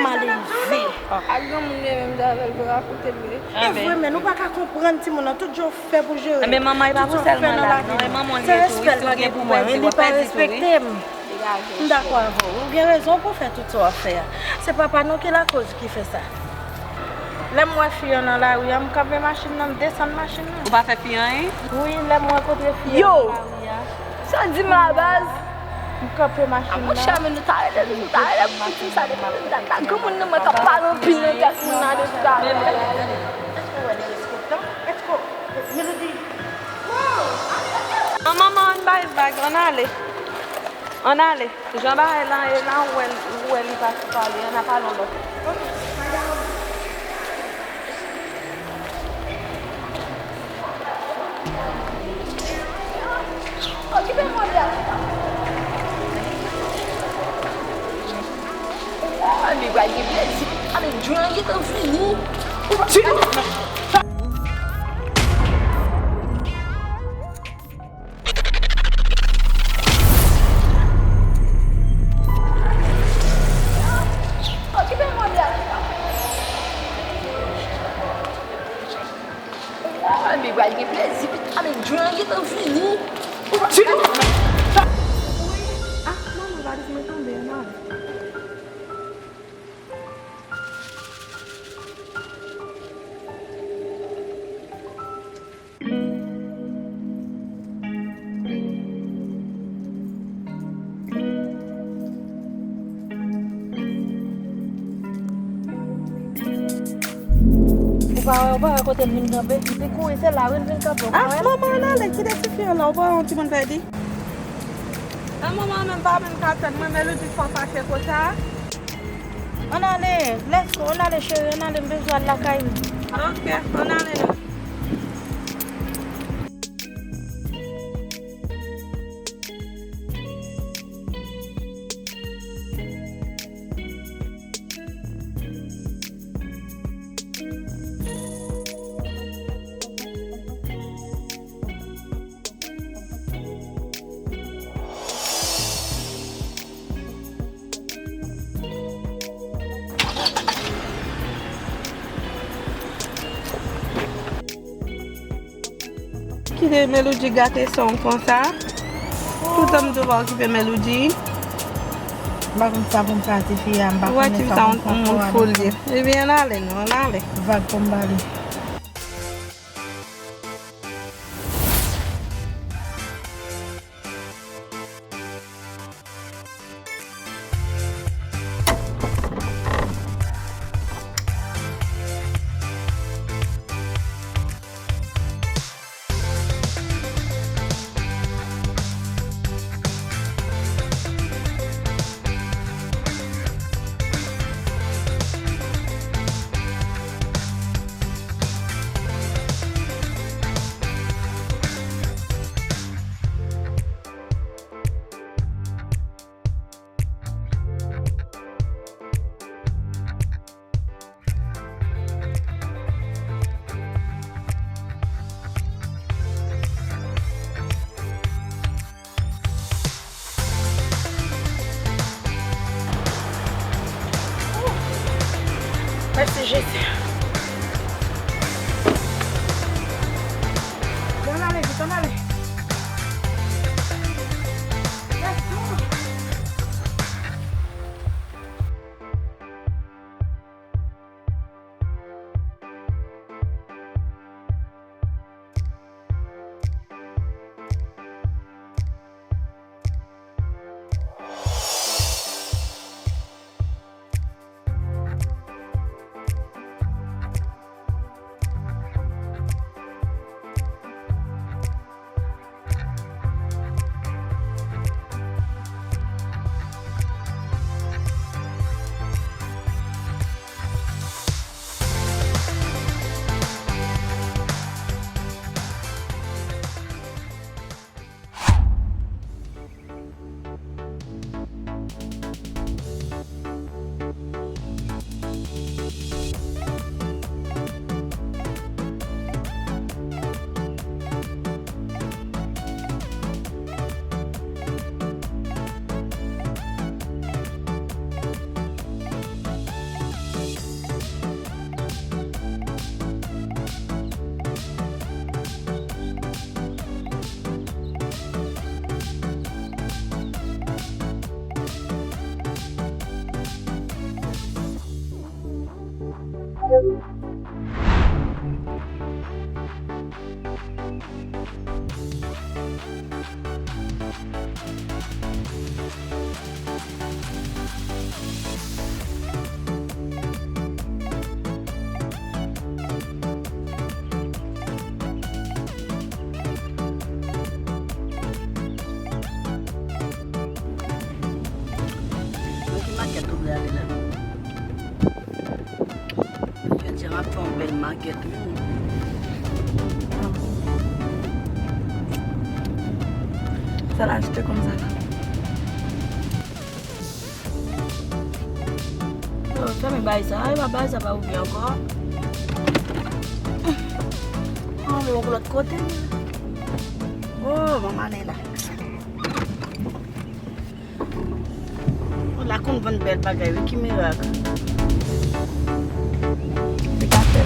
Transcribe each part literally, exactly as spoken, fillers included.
Malelve. A granmoun li menm, avè l vle rakonte l vre. E vre, men nou pa ka konprann timoun nan, tout jan w fè pou jere. Enben, manman, e pa pou sèlman la, non, e manman li tou, wi, si w gen pou mwen, wi, li pa respekte m. M dakò avè w. Ou gen rezon pou w fè tout sa w ap fè a. Se papa nou ki lakoz ki fè sa. Lè m wè fi an nan lari a, m kanpe machin nan, m desann machin nan. Ou pa fè fi an anyen? Wi, lè m rankontre fi an nan lari a. Sa di m la baz? M kanpe machin nan. Monchè, men nou ta rele, nou ta rele pou ti sa depi dat la. Granmoun nan mwen k ap pale anpil nan kè moun nan depi talè. Èske w wè derespektan? Èske w, Melody? An manman, ann bay vag, ann ale. Ann ale. Jan bagay lan ye la, ou wè, ou wè li pa sou pale, ann a pale yon lòt. Okipe mwen byen. Ann, li pral gen plezi. Ale, Djouly an gentan vini. Okipe mwen byen. Ann, li pral gen plezi. Ale, Djouly an gentan vini. Ah, manman, valèz mwen tonbe, ann ale. Ou pa wè, ou pa wè kote l vin kanpe? Li kouri, se la wi l vin kanpe, ou pa wè? Ah, manman, ann ale, kite tifi an la, ou pa wè yon timoun pèdi? Ah, manman, menm pa menm ka tann mwen, men li di fò fache konsa. Ann ale, let's go, ann ale cheri, ann ale, m bezwen al lakay m. Ok, ann ale. Kite Melody gate san w konsa. Toutan m di w pa okipe Melody. M pa konn sa pou m fè a tifi a, m pa konnen sa pou m fè a. Ou wè tifi sa yon moun fou l ye. Ebyen, ann ale non, ann ale. Vag pou m ba li. Sa l achte konsa la. Oh, fèmen bagay sa. Ay, bagay sa pa ouvri ankò. Oh, men yon lòt kote. Oh, manman ale la. Ou la konn vann bèl bagay, wi, ki mirak. Li ka fè.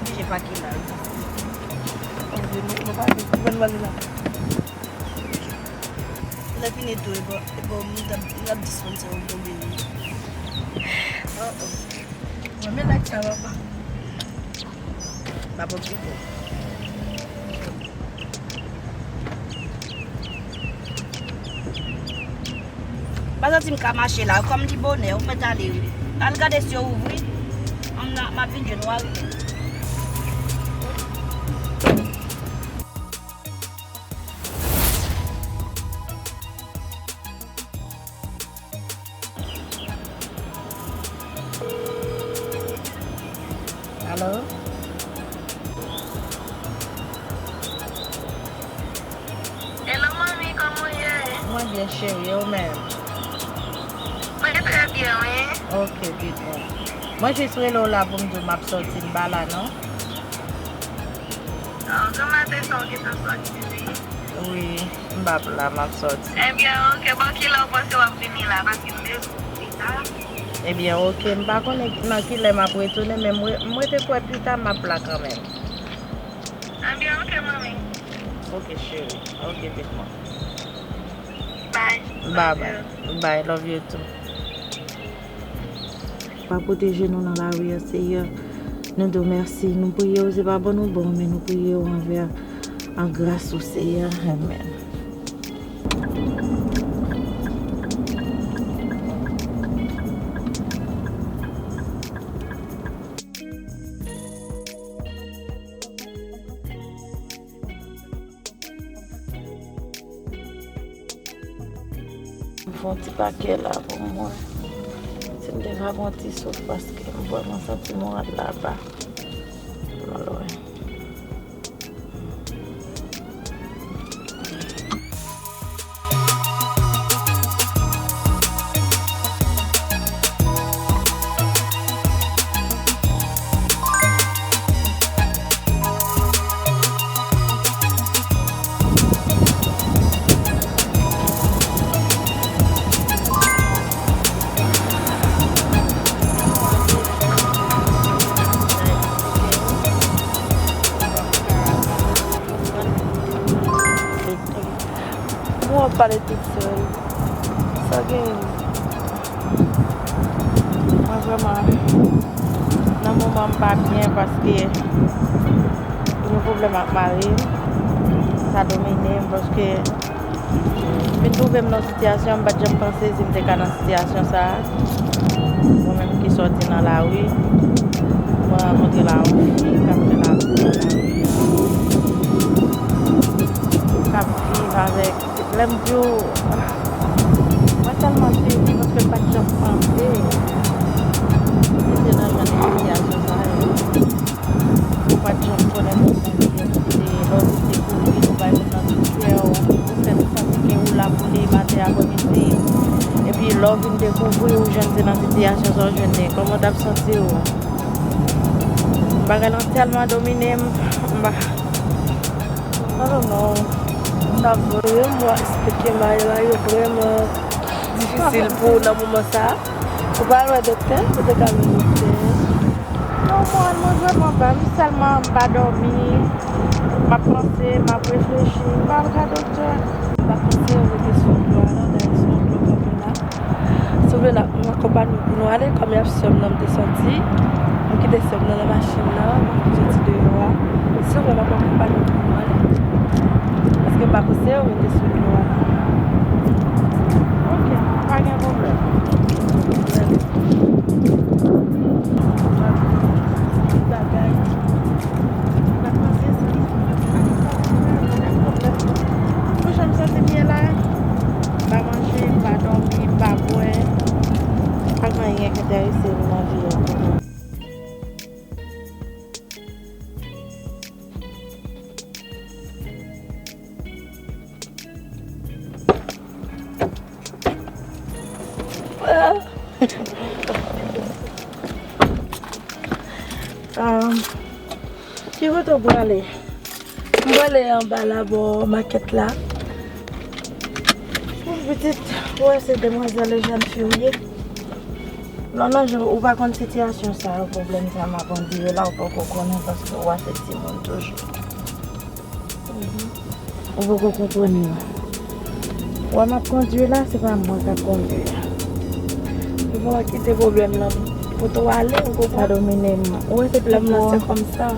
Oblije pake la, wi. Oblije, nou, nou pake. Ban nou ale la. Lè fini tou, e bò, e bò, m t ap, m t ap di sponsor ou tonbe, wi. Oh, oh. Mwen, men lak sa, papa. M ap okipe. Pa santi m ka mache la, kòm li bonè, ou mèt ale wi. Al gade si yo ouvri. An m la, m ap vin jwenn ou a rive. Alo? Hello, manmi, kòman w ye? Mwen byen, cheri, e ou menm? Mwen trè byen, wi. Ok, big up. Mwen jis rele w la pou m di w m ap sòti, m pa la, non? Oh, gran maten sa w gentan sòti, wi. Wi, m p ap la, m ap sòti. Ebyen, ok, bò kilè w panse w ap vini la? Paske m bezwen w pita. Ebyen, ok, m pa konnen nan kilè m ap retounen, men m re-, m rete kwè pita m ap la kanmenm. Ebyen, ok, manmi. Ok, cheri. Ok, pitit mwen. Bye. Bye, bye. Love you. Bye, love you too. Pa pwoteje nou nan lari a, Seyè. Nou di w mèsi. Nou priye w, se pa bon nou bon, men nou priye w anvè, an gras ou, Seyè. Amèn. M fè yon ti pake la pou mwen. Si m te ka pran ti souf, paske m vrèman santi moral la ba. Malwè. Mwen ap pale tout sèl. Sa gen? Mwen vrèman, nan moman m pa byen paske m gen pwoblèm ak mari m. Sa domine m paske m vin twouve m nan sitiyasyon m pa t janm panse si m te ka nan sitiyasyon sa a. Mwen menm ki sòti nan lari, mwen rankontre la yon fi k ap fè lavi nan lari a. Lè m di w, mwen tèlman sezi paske m pa t janm panse m te nan jan de sitiyasyon sa yo. Ou pa t janm konnen sa ki egziste, lè w vin dekouvri, ou bay moun nan tout kè w, ou fè l santi ke ou la pou li maten, aprèmidi. Epi lè w vin dekouvri, ou jwenn se nan sitiyasyon sa w jwenn li. Kòman w t ap santi w? Bagay lan tèlman domine m, m pa, I don't know. Sa vre, m ap eksplike bagay la, yo vrèman difisil pou ou nan moman sa a. Ou pa al wè doktè, ou te ka wè doktè. Non, mwen, mwen vrèman pa, m sèlman m pa dòmi, m ap panse, m ap reflechi, m pa al ka doktè. M pa panse yo rete sou dlo a non, dayè sou dlo kanpe la. Si w vle n ap, m akonpanye w pou nou ale, kòm y ap sè m nan m te sòti, m kite sè m nan nan machin nan, m sòti deyò a. Si w vle n ap akonpanye w pou nou ale. Paske m pa panse yo rete sou dlo a non. Ok, pa gen pwoblèm. Bagay. Ou janm santi m ye la? M pa manje, m pa dòmi, m pa bwè. Pa gen anyen ki enterese m nan vi a. Um, ki kote w prale? M prale anba la bò makèt la. Pitit, ou wè se demwazèl e jèn fi w ye. Non, non, je, ou pa konn sitiyasyon sa yo, pwoblèm sa m ap andire la, ou poko konnen paske w ase timoun toujou. Ou poko konprann yo. Wè m ap kondui la, se pa mwen k ap kondui. Ou pa kite pwoblèm nan pote w ale, ou konprann? Sa domine m. Ou wè se pwoblèm nan, se kòmsa.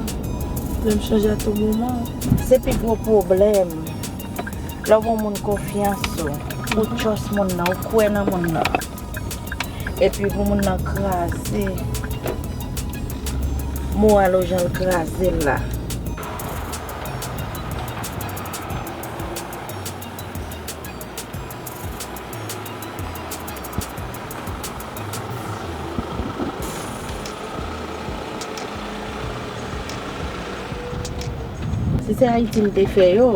Pwoblèm chanje a tou moman. Se pi gwo pwoblèm. Lè w ba yon moun konfyans ou, ou trust moun nan, ou kwè nan moun nan. Epi pou moun nan kraze moral ou jan l kraze l la. Si se Ayiti m te fè yo,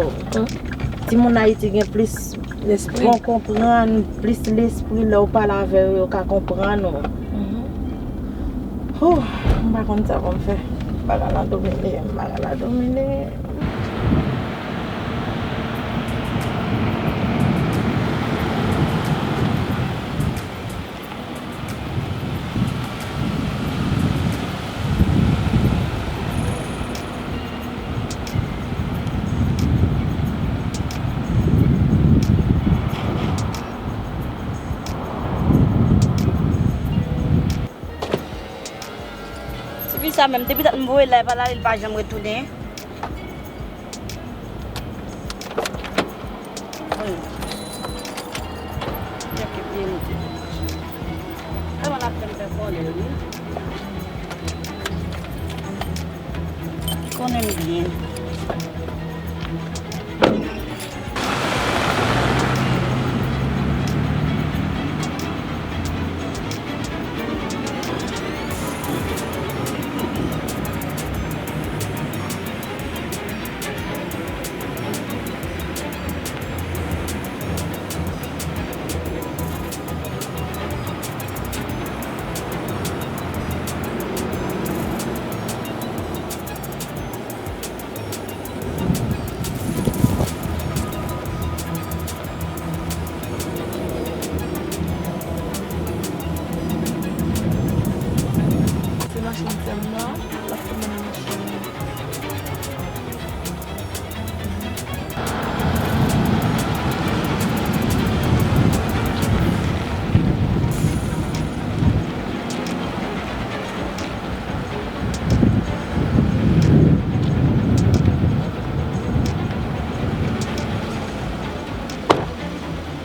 timoun Ayiti gen plis bon konprann, plis lespri lè w pale avè yo, yo ka konprann ou. Hoo, m pa konn sa pou m fè. Bagay la domine m, bagay la domine m. Tifi sa menm, depi dat m voye l la, li pa la, li pa janm retounen. Wi. Nèg ki byen moute. Kòman l ap fè m fè kòlè, wi? Konnen m byen. Se machin sè m nan, l ap fè m nan machin nan.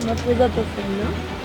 M ap prezante frè m nan.